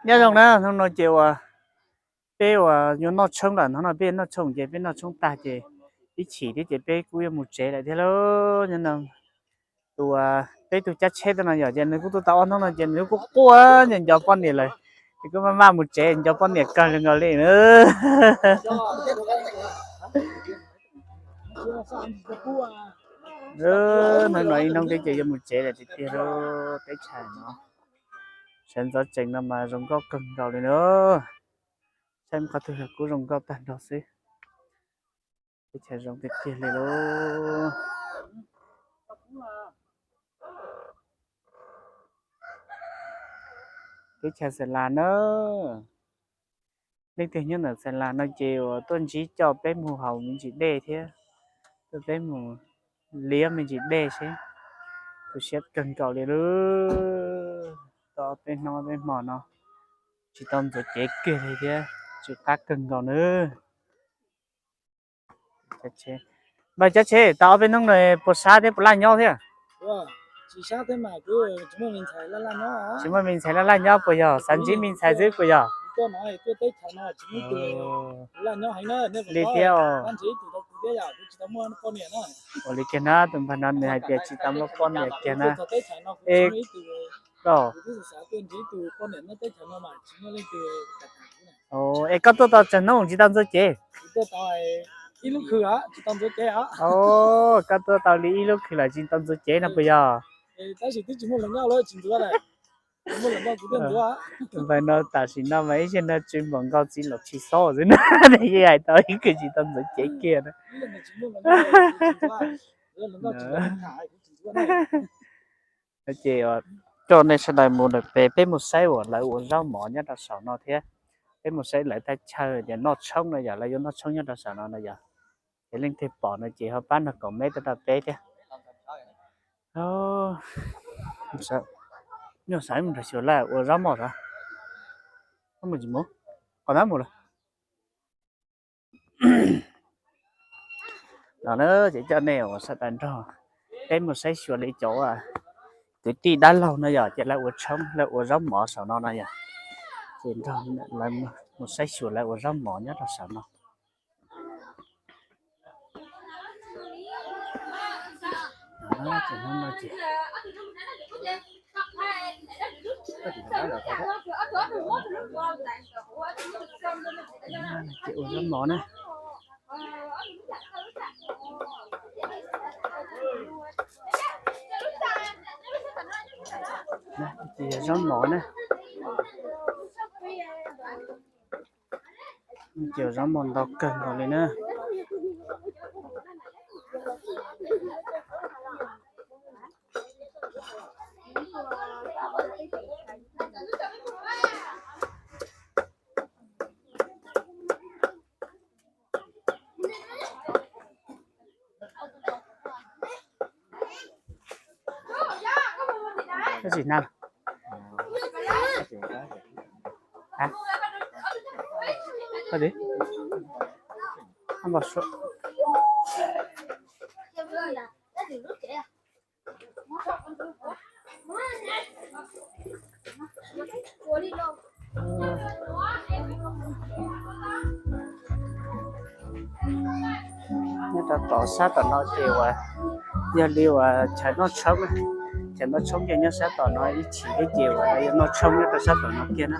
Nyob zoo na, hnub no ces uas peb uas yuav noj tshoob lawm, hnub no peb yuav noj tshoob ces peb noj tshoob tag ces ib chim thiab ces peb kuj yuav mus tsev lawm thiab lauj. Nyob no tus uas peb tug cab tsheb tuaj no yom, ces nws kuj tuaj tau ob hnub no ces nws kuj quaj nco poj niam lawm, ces kuj maj maj mus tsev nco poj niam kawg li nkaus li na. Hnub no ib hnub twb ces yuav mus tsev lawm tiag tiag lauj. Teb chaws no, sawv ntxov tsees no mas zoo nkauj kawg nkaus li na. Saib qhov twg los kuj zoo nkauj tag nrho xwb. Teb chaws zoo tiag tiag li lauj. Teb chaws Xas Las na. Leej twg nyob ntawm Xas Las no ces uas tuaj ntsib coj peb mus haus me ntsis dej thiab, coj peb mus liab me ntsis dej seb. Tu siab kawg nkaus li lauj. Tau ob peb hnub ob peb hmo no tsis tau ntxuav cev kiag li thiab, tsw qab kawg nkaus nawb. Npawg, cab tsheb tau ob peb hnub no puas sab thiab puas laj nyob thiab? Tsis muaj me ntxhais laj laj nyob puas yog? Xav ntsib me ntxhais xwb puas yog? Li thiab os. Ua li kiag na, tus npawg no nws hais tias tsis tau muaj poj niam kiag na. E, es koj tuaj tau tsawg hnub tsis tau ntxuav cev? Koj tuaj tau li ib lub khw lawm tsis tau ntxuav cev no puas yog? Npawg no tam sim no mas ib zaug no tsw npaum nkaus txiv laum tshis xob xwb na, yeej hais tau ib khw tsis tau ntxuav cev kiag na. Ces coj nej sawv daws mus lawm pem peb mus saib uas lawv ua zaub mov nyob rau saum no thiab. Peb mus saib lawv thaj chaw ces noj tshoob no yom, lawv yuav noj tshoob nyob rau saum no no yom. Ces leej twg pom no ces ho pab nrog comment tuaj rau peb thiab. Nyuaj xav mus nrog xyuas lawv ua zaub mov os. Mus tsis mus, qhov nab mus lawm. No na, ces coj nej uas sawv daws nrog peb mus saib xyuas li cov kwv tij dab laug no yom, ces lawv ua tshoob lawv ua zaub mov saum no no yom. Ces nrog lawv mus saib xyuas lawv ua zaub mov nyob rau saum no. Ces ua zaub mov na. Ces yog zaub mov na. Ces zaub mov ntau kawg nkaus li na. Koj tsis hnab los? Koj tsis hnab los? Nyob rau tom sab tom no ces uas yog li uas chaw noj tshoob, chaw noj tshoob ces nyob sab tom no ib chim thiab ces uas lawv yuav noj tshoob nyob rau sab tom no kiag na.